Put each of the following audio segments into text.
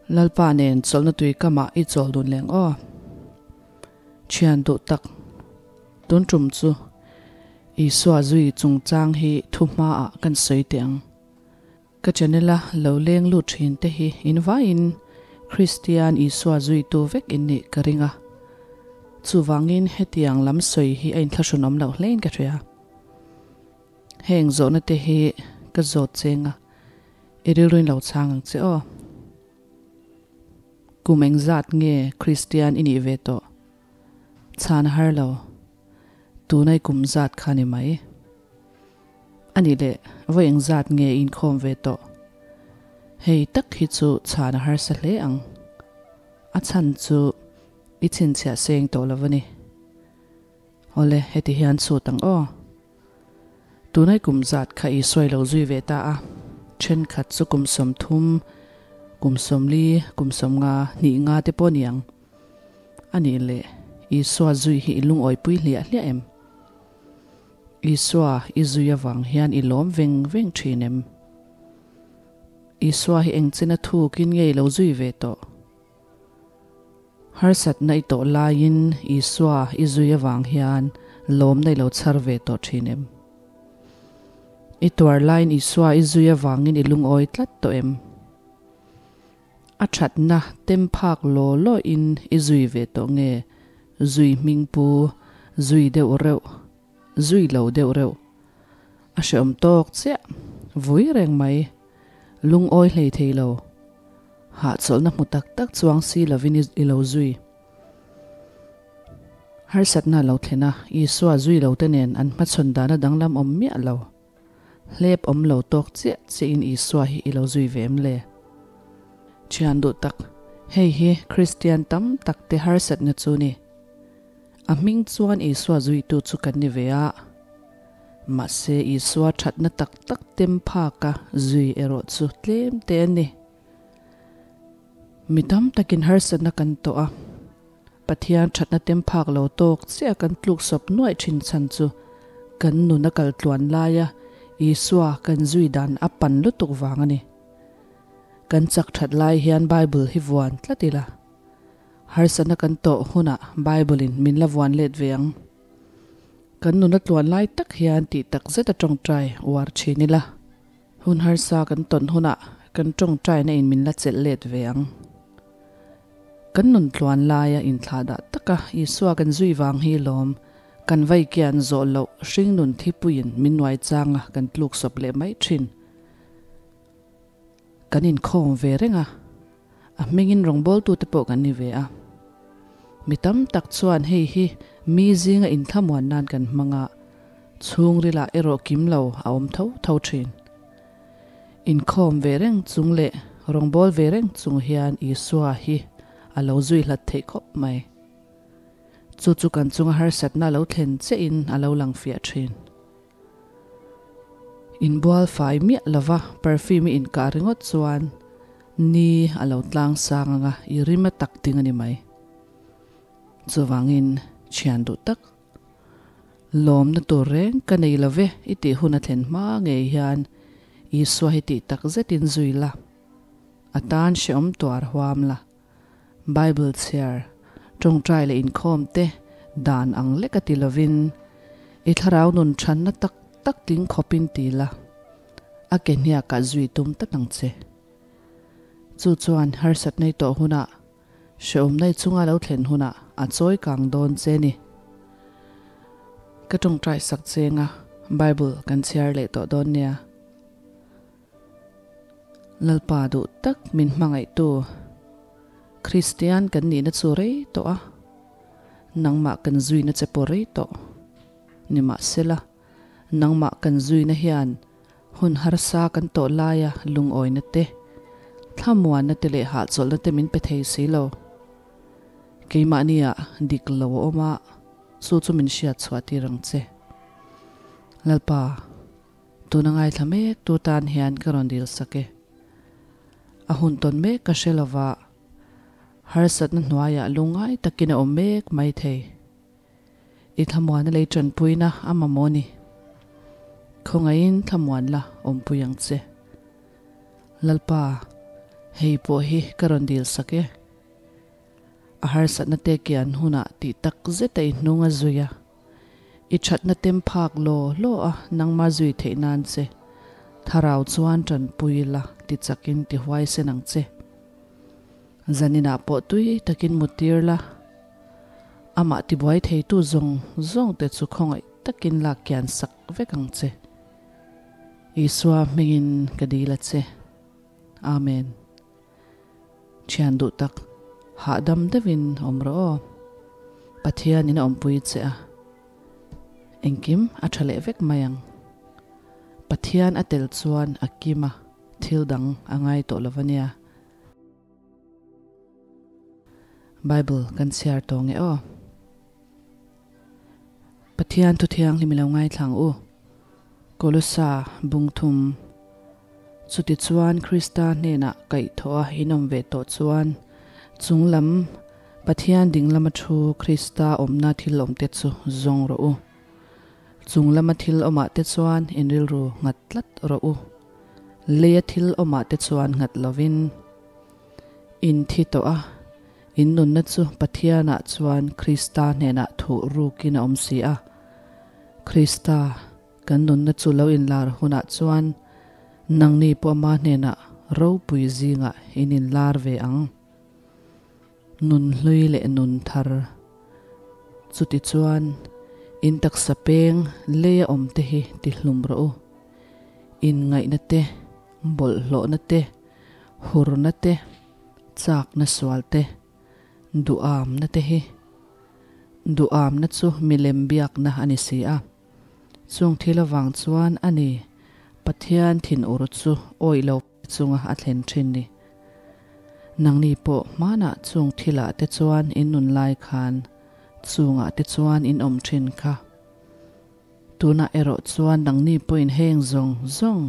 Lalpa nen chawlhna tui kamah i chawl dun leng aw. Thian duh tak, tun tum chu Isua zui chungchang hi thu hmaah kan sawi teh ang. Ka channel a lo leng lut thin te hi in vaiin Kristian Isua zuitu vek in nih ka ring a. Chuvangin hetiang lam sawi hi a inthlahrun awm loh hlein ka hria. Heng zawhna te hi ka zawt cheng a, i rilruin lo chhang ang che aw. Kum engzat nge Kristian i nih ve tawh? Chhan a har lo. Tunai kum zat kha ni mai. A nih leh, vawi engzat nge i inkhawm ve tawh? Hei tak hi chu chhan a harsa hle ang. A chhan chu i chhinchhiah seng tawh lo a ni. Awle, heti hian chhut ang aw. Tunai kum zat kha i sawi lo zui ve ta a, thenkhat chu kum 30, kum 40, kum 50, hnih nga te pawh ni ang. A nih leh, Isua zui hi i lungawipui hliah hliah em? Isua i zui avang hian i lawm veng veng thin em? Isua hi engchina thukin nge i lo zui ve tawh? Harsatna i tawh laiin Isua i zui avang hian lawmna i lo chhar ve tawh thin em? I tuar laiin Isua i zui avangin i lungawi tlat tawh em? A thatna tem phak law law in i zui ve tawh nge? Zui hming pu, zui deuh reuh, zui lo deuh reuh. A hreawm tawk chiah, vui reng mai. Lungawi hlei thei lo. Hahchawlhna hmu tak tak chuang si lovin i lo zui. Harsatna a lo thlen a, Isua zui lo te nen an hmachhawn dana danglam awm miah lo. Hlep awm lo tawk chiah chiahin Isua hi i lo zui ve em le? Thian duh tak, hei hi Kristian tam tak te harsatna chu ni. A hming chuan Isua zuitu chu kan ni ve a. Mahse Isua thatna tak tak tem phaka zui erawh chu tlem te a ni. Mi tam takin harsatna kan tawh a, Pathian thatna tem phak lo tawk chiah kan tluksawp nuaih thin chhan chu kan nun a kal tluan laia Isua kan zui dan a pan lutuk vang a ni. Kan chak that lai hian Bible hi vuan tlat ila, harsatna kan tawh hunah Bible-in min la vuan let ve ang. Kan nun a tluan lai tak hian tih tak zet a tawngtai uar thin ila. Hun harsa kan tawn hunah kan tawngtaina in min la chelh let ve ang. Kan nun tluan laia inthlahdah taka Isua kan zui vang hi lawm kan vai kian zawh loh hringnun thipuiin min nuai changa kan tluk sawp leh mai thin. Kan inkhawm ve reng a, a hmingin rawngbawltute pawh kan ni ve a. Mi tam tak chuan hei hi mi zinga inthlamuan nan kan hmang a, chhungrilah erawh kim lo a awm tho tho thin. Inkhawm ve reng chung leh rawngbâwl ve reng chung hian Isua hi a lo zui hlat theih khawp mai. Chu chu kan chunga harsatna lo thlen chiahin a lo lang fiah thin. Inbual fai miah lova perfume i inkah ringawt chuan ni a lo tlang sang anga i rim a tak ding a ni mai. Chuvangin thian duh tak lawmna tur reng ka nei lo ve i tih hun a thlen hma ngei hian Isua hi tih tak zetin zui la, a tan hrehawm tuar huam la. Bible chhiar, tawngtai leh inkhawm te dan ang lek a ti lovin, i thlarau nun thanna tak tak tling khawpin ti la, a ke hniakah zui tum tlat ang che. Chu chuan harsat nei tawh hunah, hrehawm nei chunga lo thlen hunah a chawi kang dawn che ni. Ka tawngtai sak chenga Bible kan chhiar leh tawh dawn nia. Lalpa duh tak min hmangaihtu Kristian kan nihna chu rei tawh a, nangmah kan zuina che pawh rei tawh. Nimahsela, nangmah kan zuina hian hun harsa kan tawh laia lungawina te, thlamuanna te leh hahchawlhna te min pe thei si lo. Keimahniah dik lo a awm a, chu chu min hriat chhuah tir ang che. Lalpa. Tuna ngaithla mek tu tan hian ka rawn dil sak e. A hun tawn mek ka hre lova, harsatna hnuaiah lungngai takin a awm mek mai thei. I thlamuana lei tanpuina a mamawh ni. Khawngaihin thlamuan la awmpui ang che. Lalpa, Hei pawh hi ka rawn dil sak e. A harsatna te kian hunah tih tak zeta i hnung a zui a. I thatna tem phak law law a nangma zui theih nan che. Thlarau chuan tanpui la ti chakin ti huaisen ang che. Zaninah pawh tui takin mutir la. Amah tibuai theitu zawng zawng te chu khawngaih takin lak kian sak vek ang che. Isua hmingin ka dil a che. Amen. Thian duh tak, hahdam deuhin awm rawh aw. Pathian in a awmpui che a, engkim a tha leh vek mai ang. Pathian a tel chuan a kim a, thil dang a ngai tawh lo va nia. Bible kan chhiar tawh nge aw. Pathian thu thianghlim i lo ngaithla ang u. Kolosa bungthum. Chutichuan Krista hnenah kaihthawh a inawm ve tawh chuan chunglam Pathian dinglama thu Krista awmna thil awmte chu zawng rawh u. Chunglama thil awmah te chuan in rilru nghat tlat rawh u. Leia thil awmah te chuan nghat lovin in thi tawh a, in nunna chu Pathianah chuan Krista hnenah thuh rukin a awm si a. Krista kan nunna chu lo inlar hunah chuan nangni pawh ama hnenah ropui zingah in inlar ve ang. Nun hlui leh nun thar. Chutichuan, in taksa peng leia awmte hi tihlum rawh u. Inngaihna te, bawlhhlawhna te, hurna te, chakna sual te, duhamna te hi. Duhamna chu milem biakna a ni si a. Chung thil avang chuan a ni Pathian thinur chu awih lo chunga a thlen thin ni. Nangni pawh hmanah chung thilah te chuan in nun lai khan chungah te chuan in awm thin kha. Tunah erawh chuan nangni pawhin heng zawng zawng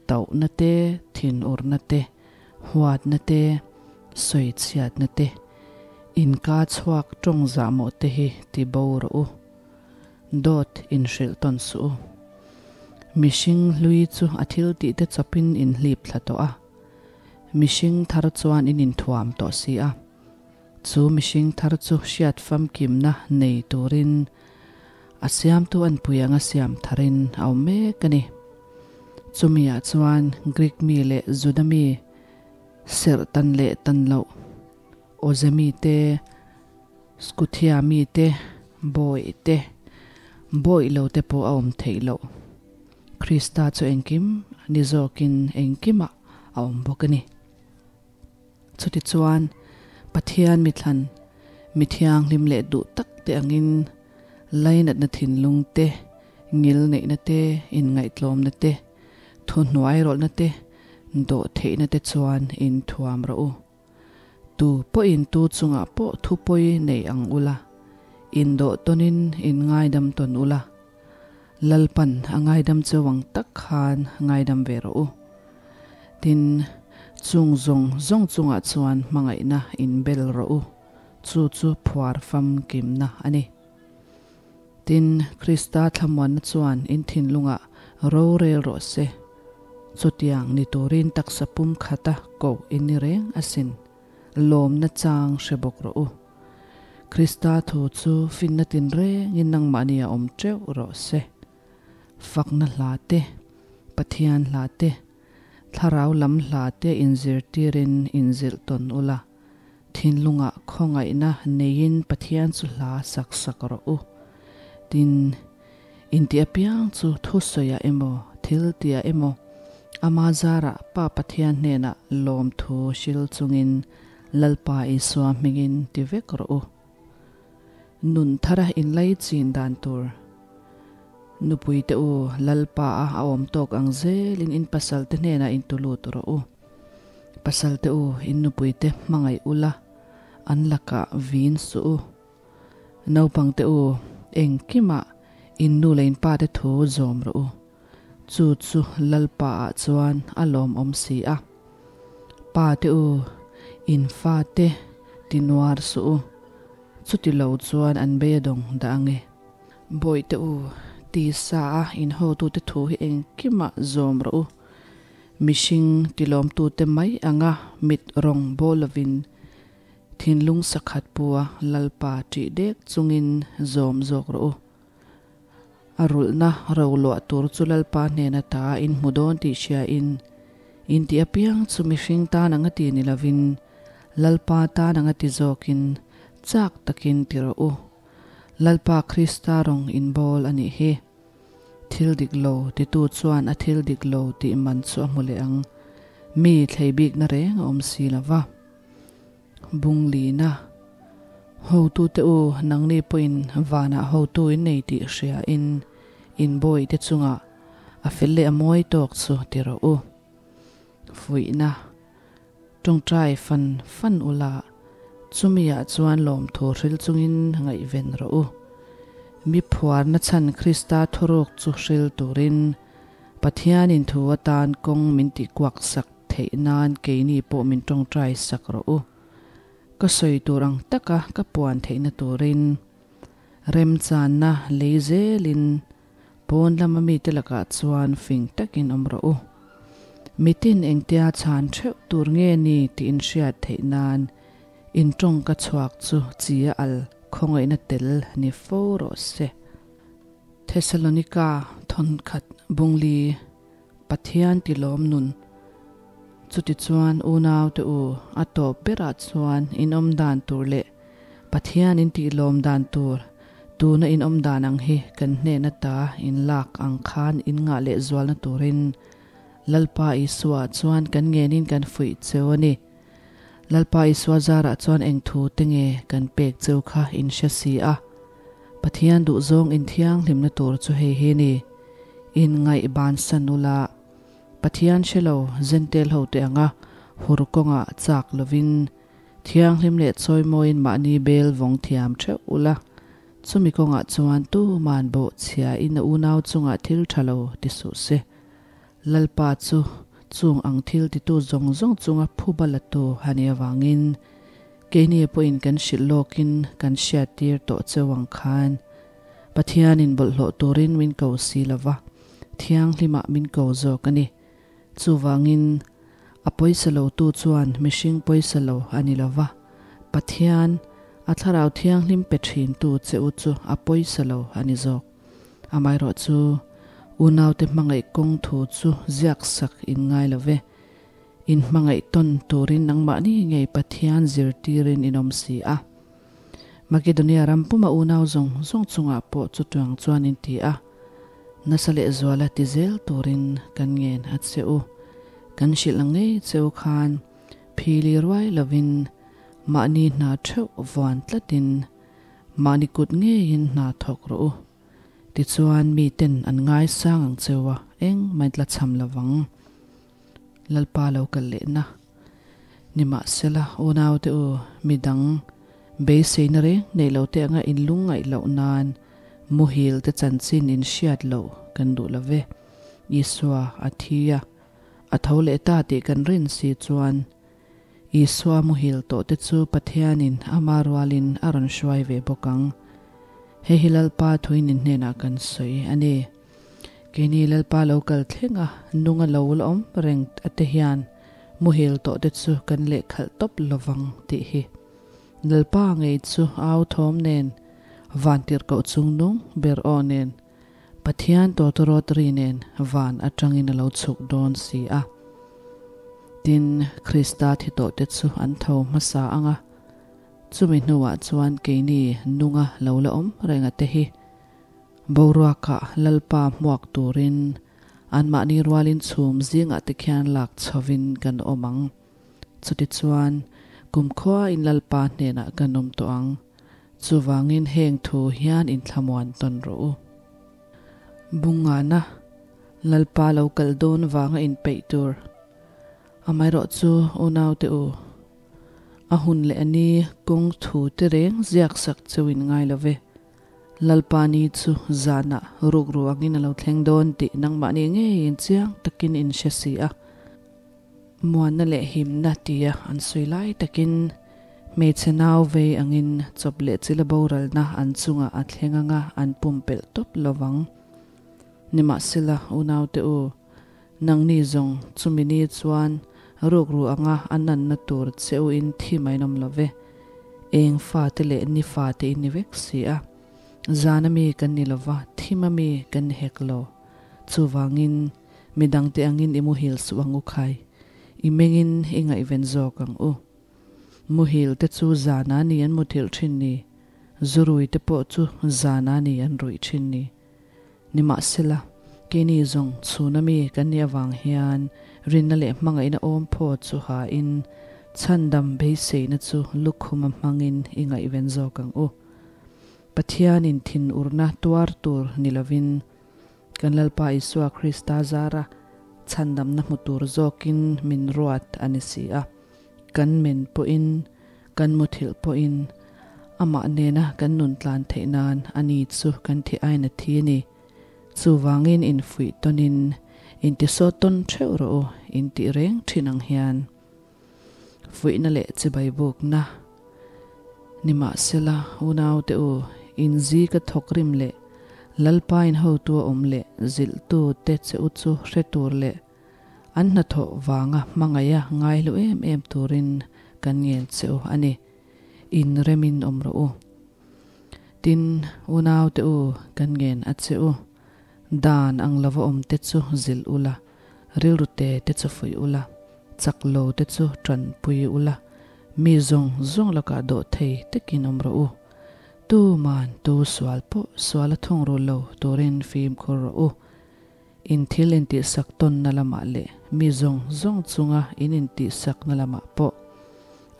tauhna te, thinurna te, huatna te, sawichhiatna te, inka chhuak tawng zahmawh te hi ti bo rawh u. Dawt inhrilh tawn suh u. Mihring hlui chu a thil tih te chawpin inhlip thla tawh a. Mihring thar chuan in inthuam tawh si a. Chu mihring thar chu hriat famkimna nei turin a siamtu an pui anga siam tharin a awm mek a ni. Chumiah chuan Greek mi leh Juda mi, serh tan leh tan loh, Awze mi te, Skuthia mi te, bawih te, bawih lo te pawh a awm theih loh. Krista chu engkim ni zawkin engkimah a awm bawk a ni. Chutichuan, Pathian mithlan, mi thianghlim leh duh tak te angin lainatna thinlung te, ngil neihna te, inngaihtlawmna te, thuhnuai rawlhna te, dawhtheihna te chuan inthuam rawh u. Tu pawhin tu chungah pawh thu pawi nei ang ula, indawh tawnin inngaidam tawn ula, Lalpan a ngaidam cheu ang tak khan ngaidam ve rawh u. Tin, chung zawng zawng chungah chuan hmangaihna inbel rawh u, chu chu phuar famkimna a ni. Tin, Krista thlamuanna chuan in thinlungah rorel rawh se. Chutiang ni turin taksa pum khata koh in ni reng asin. Lawmna chang hre bawk rawh u. Krista thu chu finna tinrengin nangmahni a awm teuh rawh se. Fakna hla te, Pathian hla te, Thlarau lam hla te inzirtirin inzilh tawn ula, thinlungah khawngaihna neiin Pathian chu hla sak sak rawh u. Tin, inti apiang chu thusawiah emaw, thil tiah emaw, ama zarah Pa Pathian hnenah lawmthu hril chungin Lalpa Isua hmingin ti vek rawh u. Nun thara inlai chin dan tur. Nupui te u, Lalpa a a awm tawk ang zelin in pasal te hnenah in tu lut rawh u. Pasal te u, in nupui te hmangaih ula, an lakah vin suh u. Naupang te u, engkimah in nu leh in pa te thu zawm rawh u. Chu chu Lalpa ah chuan a lawmawm si a. Pa te u, in fa te ti nuar suh u, chuti lo chuan an bei a dawng dah ang e. Bawihte u, tisa a in hotute thu hi engkimah zawm rawh u. Mihring tilawmtute mai anga mit rawng bawl lovin thinlung sakhat pua Lalpa ṭih dek chungin zawm zawk rawh u. A rulhna ro luah tur chu Lalpa hnena ta in hmu dawn tih hriain in tih apiang chu mihring tan anga ti ni lovin Lalpa tan anga ti zawkin chak takin ti rawh u. Lalpa Krista rawng inbawl a nih hi. Thil dik lo titu chuan a thil dik lo tih man chu a hmu leh ang. Mi thlei bikna reng a awm si lo va. Bunglina, Hotute u, nangni pawhin vanah hotu in nei tih hriain in bawihte chungah a fel leh a mawi tawk chu ti rawh u. Fuihna, Tawngtai fan fan ula, chumiah chuan lawmthu hril chungin ngaihven rawh u. Mi phuarna chhan Krista thuruk chu hril turin Pathianin thu atan kawng min tihkuak sak theih nan keini pawh min tawngtai sak rawh u. Ka sawi tur ang taka ka puan theihna turin remchanna lei zelin Pawn lama mite lakah chuan fing takin awm rawh u. Mitin engtia chhan theuh tur nge ni tih in hriat theih nan in tawngka chhuak chu chi a al khawngaihna tel ni fo rawh se. Thesalonika thawnkhat bungli Pathian ti lawm nun. Chutichuan unaute u a tawp berah chuan in awm dan tur leh Pathian in tih lawm dan tur tuna in awm dan ang hi kan hnehna ta in lak ang khan in ngah leh zualna turin Lalpa Isua chuan kan ngenin kan fuih cheu a ni. Lalpa Isua zarah chuan eng thu te nge kan pek cheu kha in hre si a. Pathian duhzawng in thianghlimna tur chu hei hi ni. In ngaih bansan ula, Pathian hre lo Zentel hote anga hur kawngah chak lovin thianghlim leh chawimawiin mahni bel vawng thiam theuh ula, chumi kawngah chuan tuman bawhchhia in a unau chungah thil tha lo ti suh se. Lalpa chu chung ang thil titu zawng zawng chunga phuba latu a nih avangin keini pawhin kan hrilh lawkin kan hriattir tawh cheu ang khan Pathianin bawlhhlawh turin min ko si lo va, thianghlimah min ko zawk a ni. Chuvangin, a pawisa lotu chuan mihring pawisa lo a ni lo va, Pathian, a Thlarau Thianghlim pe thintu che u chu a pawisa lo a ni zawk. Amaherawhchu, unaute hmangaih kawng thu chu ziaksak in ngai lo ve. In hmangaih tawn turin nangmahni ngei Pathian zirtirin in awm si a. Makedonia ram puma unau zawng zawng chungah pawh chutiang chuan in ti a, nasa lehzuala ti zel turin kan ngen a che u. Kan hrilh ang ngei che u khan phili ruai lovin mahni hna theuh vuan tlatin mahni kut ngeiin hna thawk rawh u. Tichuan miten an ngaisang ang cheu a, engmah in tla cham lovang. Lalpa lo kal lehna. Nimahsela, unaute u, midang beiseina reng neih lo te anga in lungngaih loh nan muhil te chanchin in hriat loh kan duh lo ve. Isua a thi a, a tho leh ta tih kan rin si chuan Isua muhil tawh te chu Pathianin ama rualin a rawn hruai ve bawk ang. Hei hi Lalpa thuin in hnenah kan sawi a ni. Keini Lalpa lo kal thleng a, nung a lo la awm reng a te hian muhil tawh te chu kan lehkhalh tawp lovang tih hi. Lalpa ngei chu au thawm nen, vantirhkoh chung nung ber aw nen, Pathian tawtawrawt ri nen van atangin a lo chhuk dawn si a. Tin, Krista thi tawh te chu an tho hmasa ang a, chumi hnuah chuan keini nunga lo la awm reng a te hi Boruakah Lalpa hmuak turin anmahni rualin chhum zingah te khian lak chhovin kan awm ang. Chutichuan, kumkhuain Lalpa hnenah kan awm tawh ang. Chuvangin heng thu hian inthlamuan tawn rawh u. Bungana, Lalpa lo kal dawn vanga inpeih tur. Amaherawhchu, unaute u, a hun leh a ni kawng thu te reng ziaksak cheuhin ngai lo ve. Lalpa ni chu zanah rukru angin a lo thleng dawn tih nangmahni ngeiin chiang takin in hre si a. Muanna leh himna tia an sawi lai takin hmeichhe nau vei angin chawp leh chila boralna an chungah a thleng anga an pumpelh tawp lovang. Nimahsela, unaute u, Nangni zawng chumi ni chuan rukru anga a nanna tur che u in thi mai nawm lo ve. Eng fate leh ni fate in ni vek si a. Zana mi kan ni lo va, thima mi kan ni hek lo. Chuvangin midangte angin i muhil suh ang u khai. I mengin i ngaihven zawk ang u. Muhil te chu zana ni an muthilh thin ni. Zurui te pawh chu zana ni an ruih thin ni. Nimahsela, keini zawng chhuna mi kan nih avang hian rinna leh hmangaihna awm phaw chu hain chhandam beiseina chu lukhuma hmangin i ngaihven zawk ang u. Pathianin thinurna tuar tur ni lovin kan Lalpa Isua Krista zara chhandamna hmu tur zawkin min ruat a ni si a. Kan men pawhin, kan muthilh pawhin amah nena kan nun tlan theih nan a ni chu kan thi ain a thi a ni. Chuvangin infuih tawnin intisawt tawn theuh rawh u intih reng thin ang hian fuihna leh chibai bukna nimahsela unaute u inzika thawk rim leh Lalpa in hotu a awm leh zilhtu te che u chu hre tur leh An hnathawh vanga hmangaiha ngaihlu em em turin kan ngel che u a ni. In remin awm rawh u. Tin, unaute u, kan ngen a che u. Dan ang lova awm te chu zilh ula, rilru te te chu fuih ula, chak lo te chu tanpui ula, mi zawng zawng lakah dawh thei takin awm rawh u. Tuman tu sual pawh sual a thung rul lo turin fimkhur rawh u. In thil intihsak tawnna lamah leh mi zawng zawng chunga in intihsakna lamah pawh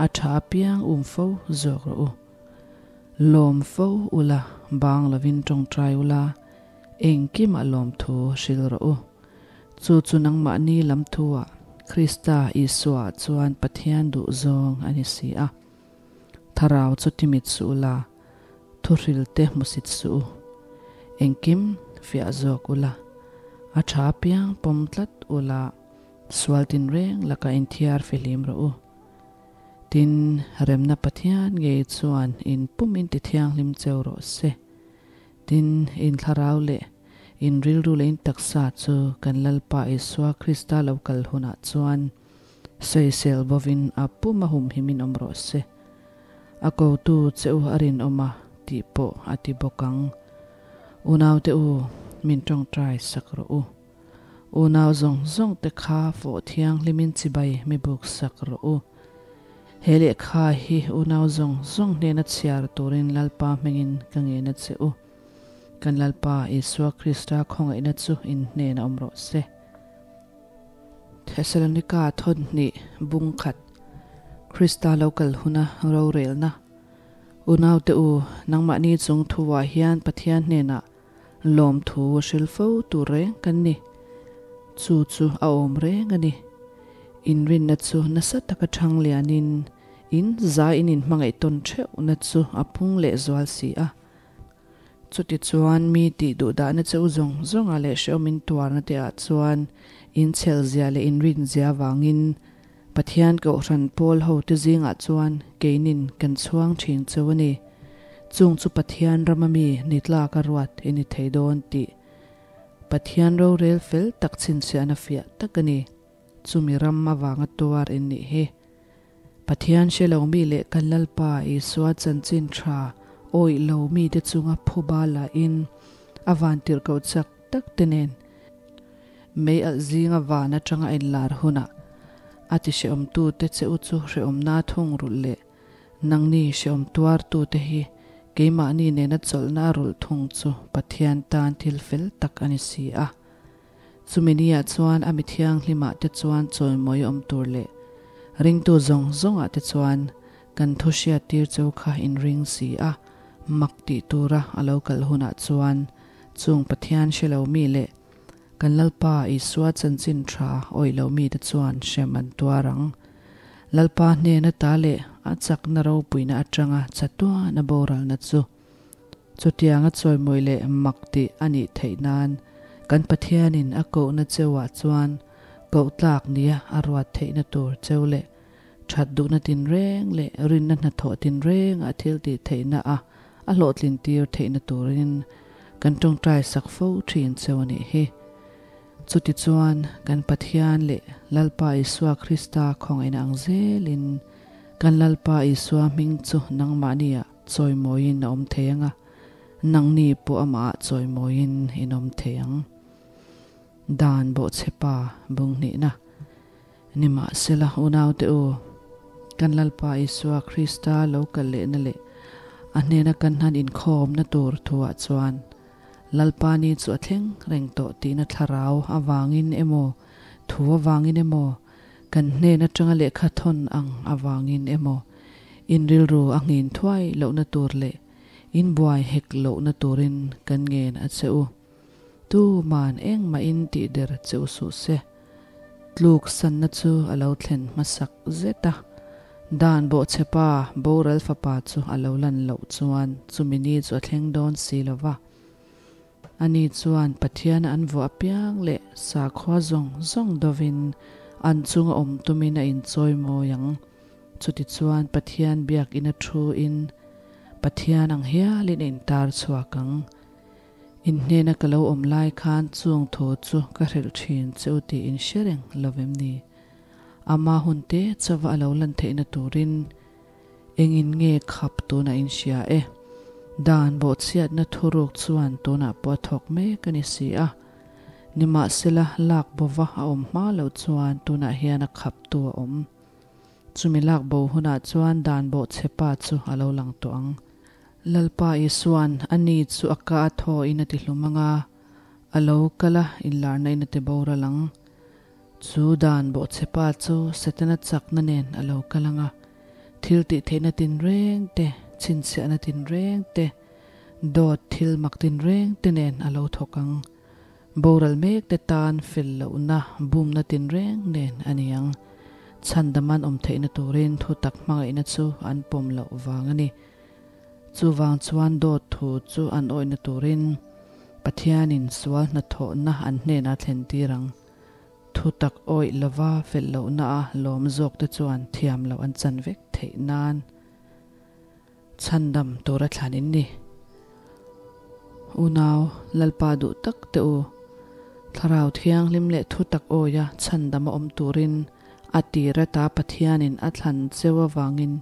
a tha apiang um fo zawk rawh u. Lawm fo ula, bang lovin tawngtai ula, engkimah lawmthu hril rawh u. Chu chu nangmahni lam thuah Krista Isuaah chuan Pathian duh zawng a ni si a. Thlarau chu timit suh ula, Thuhrilte hmusit suh u. Engkim fiah zawk ula, a tha piang pawm tlat ula, sual tinreng lakah inthiar fihlim rawh u. Tin, remna Pathian ngei chuan in pum in tithianghlim cheu rawh se. Tin, in thlarau leh in rilru leh in taksa chu kan Lalpa Isua Krista lo kal hunah chuan sawisel bovin a pum a humhimin awm rawh se. A kotu che u a rinawm a tih pawh a ti bawk ang. Unaute u, min tawngtai sak rawh u. Unau zawng zawng te kha fawh thianghlimin chibai mi buk sak rawh u. He lehkha hi unau zawng zawng hnena chhiar turin Lalpa hmingin ka ngen a che u. Kan Lalpa Isua Krista khawngaihna chu in hnenah awm rawh se. Thesalonika thawnhnih bung khat Krista lo kal huna rorelna Unaute u, nangmahni chung thuah hian Pathian hnenah lawmthu hril fo tur reng kan ni. Chu chu a awm reng a ni. Inrinna chu nasa taka thang lianin in zai in inhmangaih tawn theuhna chu a pung lehzual si a. Chutichuan mi tih duh dahna che u zawng zawngah leh hrehawm in tuarna te ah chuan in chhelzia leh in rinzia avangin Pathian Kohhran pawl ho te zingah chuan keinin kan chhuang thin cheu a ni. Chung chu Pathian rama mi ni tlaka ruat i ni thei dawn tih Pathian rorel fel tak chhinchhiahna fiah tak a ni. Chumi ram avanga tuar in nih hi. Pathian hre lo mi leh kan Lalpa Isua chanchin tha awih lo mite chunga phuba la in a van tirhkoh chak tak te nen mei alh zinga van atanga a inlar hunah a ti hrehawmtu te che u chu hrehawmna thung rulh leh nangni hrehawm tuartu te hi keimahni nena chawlhna a rulh thung chu Pathian tan thil fel tak a ni si a. Chumi niah chuan a mi thianghlimah te chuan chawimawi awm tur leh ringtu zawng zawngah te chuan kan thu hriattir cheu kha in ring si a, mak tih tura a lo kal hunah chuan chung Pathian hre lo mi leh kan Lalpa Isua chanchin tha awih lo mite chuan hrem an tuar ang. Lalpa hnena ta leh a chakna ropuina atanga chatuan a boralna chu Chutianga chawimawi leh mak tih a nih theih nan kan Pathianin a kohna cheuah chuan koh tlak nia a ruat theihna tur cheu leh that duhna tinreng leh rinna hnathawh tinrengah thil tih theihna a a hlawhtlin tir theihna turin kan tawngtai sak fo thin cheu a nih hi. Chutichuan, kan Pathian leh Lalpa Isua Krista khawngaihna ang zelin kan Lalpa Isua hming chu nangmahniah chawimawiin a awm thei ang a, nangni pawh amahah chawimawiin in awm thei ang. Dan bawhchhepa bunghnihna Nimahsela, unaute u, kan Lalpa Isua Krista lo kal lehna leh a hnena kan han inkhawmna tur thuah chuan Lalpa ni chu a thleng reng tawh tihna thlarau avangin emaw, thu avangin emaw, kan hnen atanga lehkha thawn ang avangin emaw, in rilru a nghin thuai lohna tur leh in buai hek lohna turin kan ngen a che u. Tu man engmahin tihder che u suh se. Tluk sanna chu a lo thlen hmasak zet a, dan bawhchhepa boral fapa chu a lo lan loh chuan chumi ni chu a thleng dawn si lo va. Ani chuan Pathiana an vuah apiang leh sakhua zawng zawng dovin an chunga awm tumin a inchawi mawi ang. Chutichuan Pathian biakina thu in Pathian ang hialin a intar chhuak ang. In hnena ka lo awm lai khan chung thu chu ka hrilh thin che u tih in hre reng lo vem ni? Ama hun te chauva a lo lan theihna turin engin nge khap tunah in hria e? Dan bawhchhiatna thuruk chuan tunah pawh a thawk mek a ni si a. Nimahsela lak bova a awm hma loh chuan tunah hian a khaptu a awm. Chumi lak bo hunah chuan dan bawhchhepa chu a lo lang tawh ang. Lalpa Isua'n a ni chu a ka a thaw in a ti hlum ang a, a lo kal a inlarna in a ti boral ang. Chu dan bawhchhepa chu Setana chakna nen a lo kal ang a, thil tih theihna tinreng te, chhinchhiahna tinreng te, dawt thil mak tinreng te nen a lo thawk ang. Boral mek te tan fel lohna, bumna tinreng nen a ni ang. Chhandaman awm theihna turin thutak hmangaihna chu an pawm loh vang a ni. Chuvang chuan dawt thu chu an awihna turin Pathianin sual hnathawhna an hnenah thlen tir ang. Thutak awih lova fel lohna a lawm zawkte chuan thiam loh an chan vek theih nan chhandam tura thlan in ni. Unau, Lalpa duh tak teh u, Thlarau Thianghlim leh thutak awia chhandam a awm turin a tir ata Pathianin a thlan cheu avangin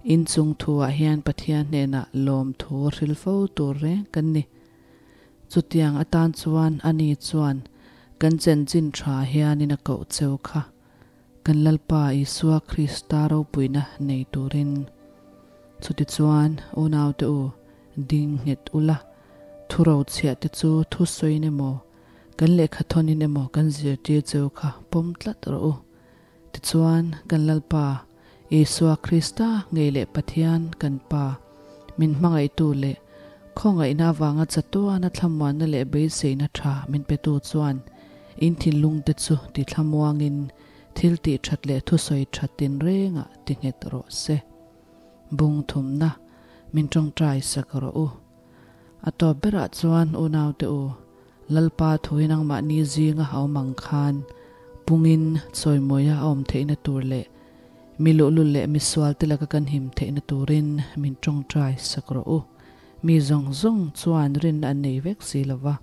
Inchung thuah hian Pathian hnenah lawmthu hril fo tur reng kan ni. Chutiang atan chuan ani chuan kan chanchin tha hianin a koh cheu kha kan Lalpa Isua Krista ropuina nei turin. Chutichuan, unaute u, ding nghet ula, thu rochhiah te chu thu sawiin emaw, kan lehkhathawnin emaw kan zirtir cheu kha pawm tlat rawh u. Tichuan, kan Lalpa, Isua Krista ngei leh Pathian kan Pa, min hmangaihtu leh khawngaihna avanga chatuana thlamuanna leh beiseina tha min petu chuan in thinlungte chu ti thlamuangin thil tih that leh thusawi that tinrengah ti nghet rawh se. Bung thumna min tawngtai sak rawh u. A tawp berah chuan unaute u, Lalpa thuin nangmahni zinga a awm ang khan pungin chawimawia a awm theihna tur leh mi luhlul leh mi sualte laka kan him theihna turin min tawngtai sak rawh u. Mi zawng zawng chuan rinna an nei vek si lo va.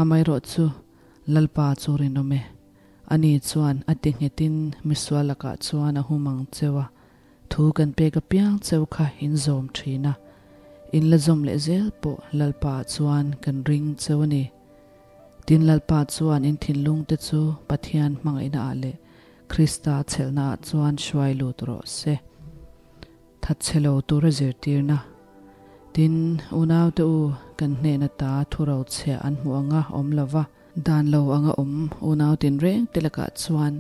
Amaherawhchu, Lalpa chu rinawm e. Ani chuan a ti nghetin mi sual lakah chuan a hum ang cheu a, Thu kan pek apiang cheu kha in zawm thin a, in la zawm leh zel pawh Lalpa ah chuan kan ring cheu a ni. Tin Lalpa chuan in thinlung te chu Pathian hmangaihna ah leh Krista chhelhna ah chuan hruai lut rawh se. Thatchhe lo tura zirtirna. Tin, unaute u, kan hnen ata thu rochhiah an hmuh anga awm lova, Dan lo anga awm unau tinreng te lakah chuan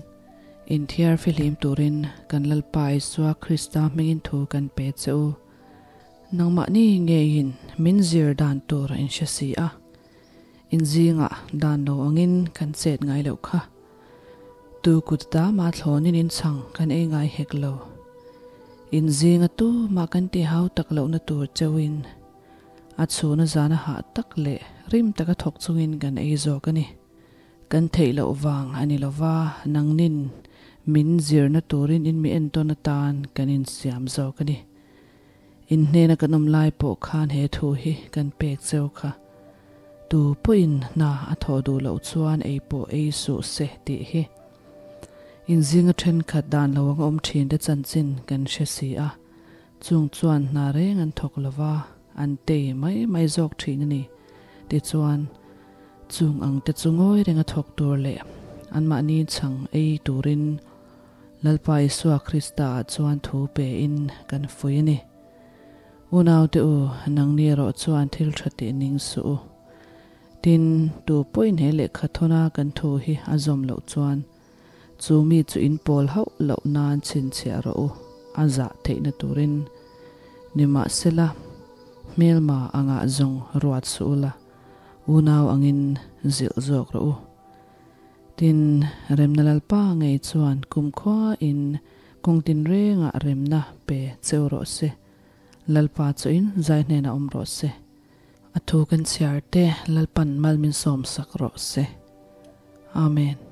inthiar fihlim turin kan Lalpa Isua Krista hmingin thu kan pe che u. Nangmahni ngeiin min zir dan tur in hre si a, in zingah dan lo angin kan chet ngai loh kha. Tu kut dama thlawnin in chhang kan ei ngai hek lo. In zinga tumah kan ti hau tak lohna tur cheuin A chhuna zana hah tak leh rim taka thawk chungin kan ei zawk a ni. Kan theih loh vang a ni lova, nangnin min zirna turin in mi entawn atan kan insiam zawk a ni. In hnena kan awm lai pawh khan he thu hi kan pek cheu kha. Tu pawhin hna a thawh duh loh chuan ei pawh ei suh se tih hi inzinga thenkhat dan lo anga awm thin te chanchin kan hre si a, chung chuan hna reng an thawk lo va, an tei mai mai zawk thin a ni. Tichuan, chung ang te chu ngawi renga thawk tur leh anmahni chhang ei turin Lalpa Isua Krista ah chuan thu pe in kan fui a ni. Unaute u, nangni erawh chuan thil tha tih ning suh u. Tin, tu pawhin he lehkha thawna kan thu hi a zawm loh chuan, chu mi chu in pawl hauh loh nan chhinchhiah rawh u, a zah theihna turin. Nimahsela, hmelma angah zawng ruat suh ula, unau angin zilh zawk rawh u. Tin, remna Lalpa ngei chuan kumkhua in kawng tinrengah remna pe cheu rawh se. Lalpa chuin zai hnenah awm rawh se. A thu kan chhiar te Lalpan mal min sawmsak rawh se. Amen.